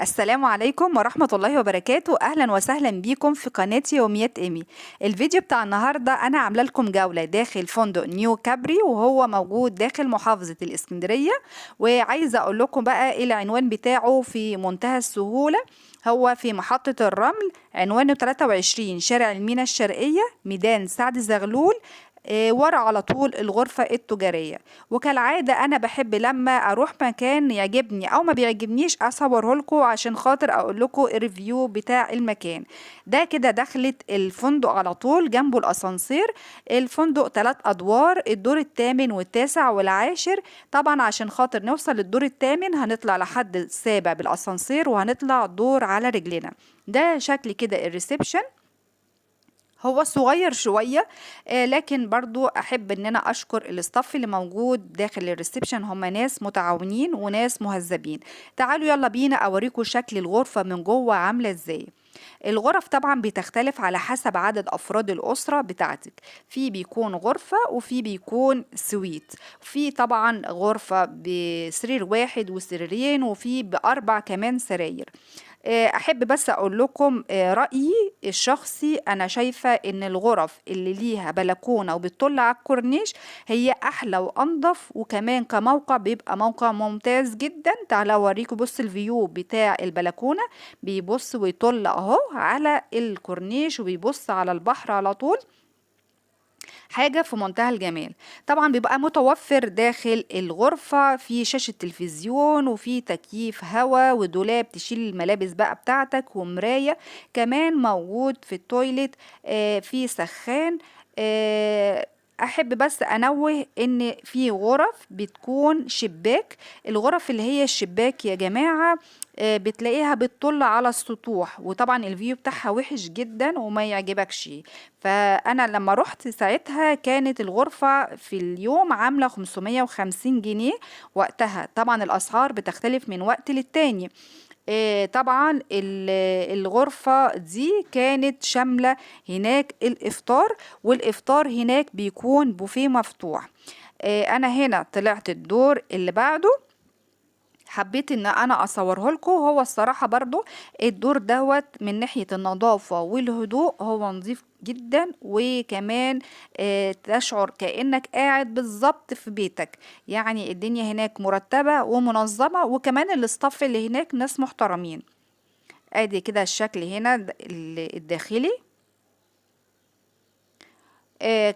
السلام عليكم ورحمة الله وبركاته. أهلا وسهلا بيكم في قناة يوميات إيمي. الفيديو بتاع النهاردة أنا عاملة لكم جولة داخل فندق نيو كابري، وهو موجود داخل محافظة الإسكندرية. وعايزة أقول لكم بقى إيه العنوان بتاعه في منتهى السهولة. هو في محطة الرمل، عنوانه 23 شارع المينا الشرقية، ميدان سعد زغلول، ورا على طول الغرفة التجارية. وكالعادة أنا بحب لما أروح مكان يعجبني أو ما بيعجبنيش أصوره لكم عشان خاطر أقول لكم ال review بتاع المكان ده. كده دخلت الفندق على طول، جنبه الأسانسير. الفندق 3 أدوار، الدور الثامن والتاسع والعاشر. طبعا عشان خاطر نوصل للدور الثامن هنطلع لحد السابع بالأسانسير، وهنطلع دور على رجلنا. ده شكل كده ال reception، هو صغير شوية، لكن برضو أحب أن أنا أشكر ال staff اللي موجود داخل ال reception، هم ناس متعاونين وناس مهذبين. تعالوا يلا بينا أوريكم شكل الغرفة من جوه عاملة إزاي. الغرف طبعا بتختلف على حسب عدد أفراد الأسرة بتاعتك، في بيكون غرفة وفي بيكون suite، في طبعا غرفة بسرير واحد وسريرين، وفي ب4 كمان سراير. أحب بس أقول لكم رأيي الشخصي، أنا شايفة إن الغرف اللي ليها بلكونة وبتطل على الكورنيش هي أحلى وأنظف، وكمان كموقع بيبقى موقع ممتاز جدا. تعالوا أوريكم، بص ال view بتاع البلكونة بيبص ويطل أهو على الكورنيش، وبيبص على البحر على طول، حاجة في منتهى الجمال. طبعا بيبقى متوفر داخل الغرفة في شاشة تلفزيون، وفي تكييف هوا، ودولاب تشيل الملابس بقى بتاعتك، ومراية كمان موجود في ال toilet، في سخان. احب بس انوه ان في غرف بتكون شباك. الغرف اللي هي الشباك يا جماعة، بتلاقيها بتطل على السطوح، وطبعا ال view بتاعها وحش جدا وما يعجبكش. فانا لما رحت ساعتها كانت الغرفة في اليوم عاملة 550 جنيه وقتها. طبعا الاسعار بتختلف من وقت للتاني. طبعا الغرفة دي كانت شاملة هناك الإفطار، والإفطار هناك بيكون بوفيه مفتوح. أنا هنا طلعت الدور اللي بعده، حبيت ان انا اصوره لكم. هو الصراحة برضو الدور دوت من ناحية النظافة والهدوء هو نظيف جدا، وكمان تشعر كأنك قاعد بالظبط في بيتك. يعني الدنيا هناك مرتبة ومنظمة، وكمان ال staff اللي هناك ناس محترمين. ادي كده الشكل هنا الداخلي.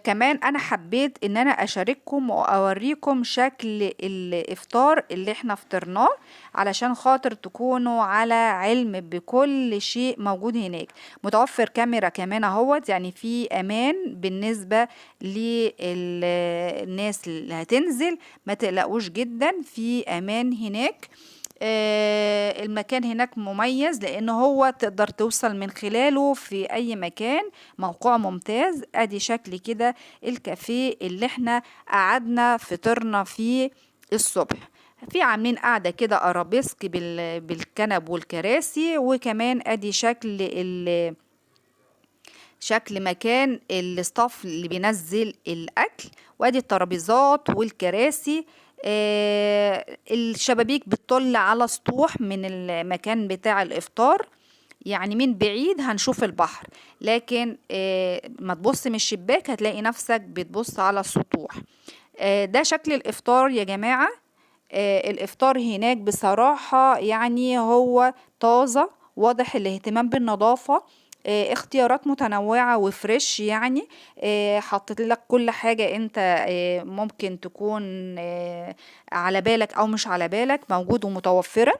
كمان انا حبيت ان انا اشارككم واوريكم شكل الافطار اللي احنا فطرناه علشان خاطر تكونوا على علم بكل شيء موجود هناك. متوفر كاميرا كمان اهوت، يعني في امان بالنسبة للناس اللي هتنزل، ما تقلقوش جدا، في امان هناك. المكان هناك مميز لان هو تقدر توصل من خلاله في اي مكان، موقع ممتاز. ادي شكل كده الكافيه اللي احنا قعدنا فطرنا فيه الصبح. في عاملين قاعدة كده ارابيسك بالكنب والكراسي، وكمان ادي شكل مكان ال staff اللي بينزل الاكل، وادي الترابيزات والكراسي. الشبابيك بتطل على سطوح من المكان بتاع الافطار، يعني من بعيد هنشوف البحر، لكن ما تبص من الشباك هتلاقي نفسك بتبص على السطوح. ده شكل الافطار يا جماعة. الافطار هناك بصراحة يعني هو طازة، واضح الاهتمام بالنظافة، اختيارات متنوعة و fresh، حطيت لك كل حاجة انت ممكن تكون على بالك او مش على بالك، موجود ومتوفرة.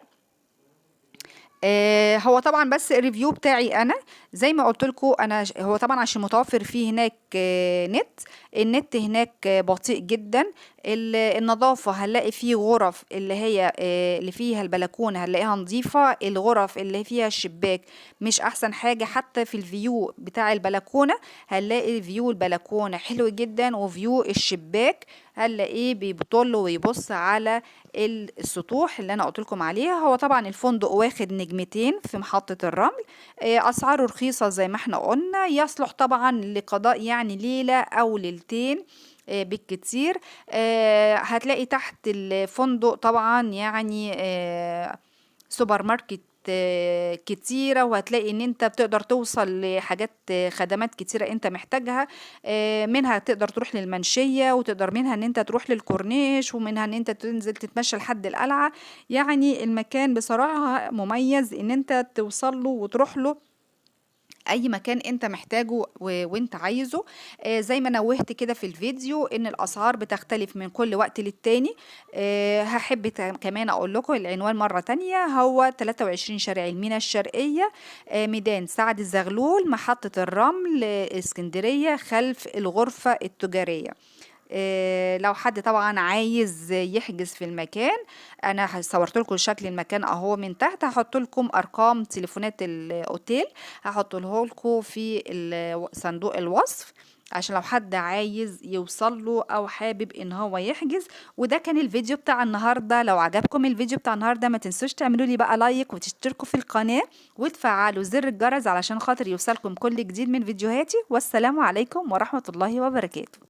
هو طبعا بس ال review بتاعي انا زي ما قلت لكم، انا هو طبعا عشان متوفر فيه هناك نت، النت هناك بطيء جدا. النظافة هنلاقي فيه غرف اللي هي اللي فيها البلكونة هنلاقيها نظيفة، الغرف اللي فيها الشباك مش احسن حاجة. حتى في ال view بتاع البلكونة هنلاقي view البلكونة حلو جدا، و view الشباك هنلاقيه بيطل ويبص على السطوح اللي انا قلت لكم عليها. هو طبعا الفندق واخد نجمتين في محطة الرمل، اسعاره رخيصة زي ما احنا قلنا، يصلح طبعا لقضاء يعني ليلة او ليلتين بالكتير. هتلاقي تحت الفندق طبعا سوبر ماركت كتيرة، وهتلاقي ان انت بتقدر توصل لحاجات خدمات كتيرة انت محتاجها. منها تقدر تروح للمنشية، وتقدر منها ان انت تروح للكورنيش، ومنها ان انت تنزل تتمشى لحد القلعة. يعني المكان بصراحة مميز ان انت توصل له وتروح له اي مكان انت محتاجه وانت عايزه. زي ما نوهت كده في الفيديو ان الاسعار بتختلف من كل وقت للتاني. هحب كمان اقول لكم العنوان مرة تانية، هو 23 شارع المينا الشرقية، ميدان سعد الزغلول، محطة الرمل، اسكندرية، خلف الغرفة التجارية. لو حد طبعا عايز يحجز في المكان، انا صورت لكم شكل المكان اهو من تحت، هحط لكم ارقام تليفونات الاوتيل، هحطه لكم في صندوق الوصف عشان لو حد عايز يوصل له او حابب ان هو يحجز. وده كان الفيديو بتاع النهارده. لو عجبكم الفيديو بتاع النهارده ما تنسوش تعملوا لي بقى like وتشتركوا في القناة وتفعلوا زر الجرس علشان خاطر يوصلكم كل جديد من فيديوهاتي. والسلام عليكم ورحمة الله وبركاته.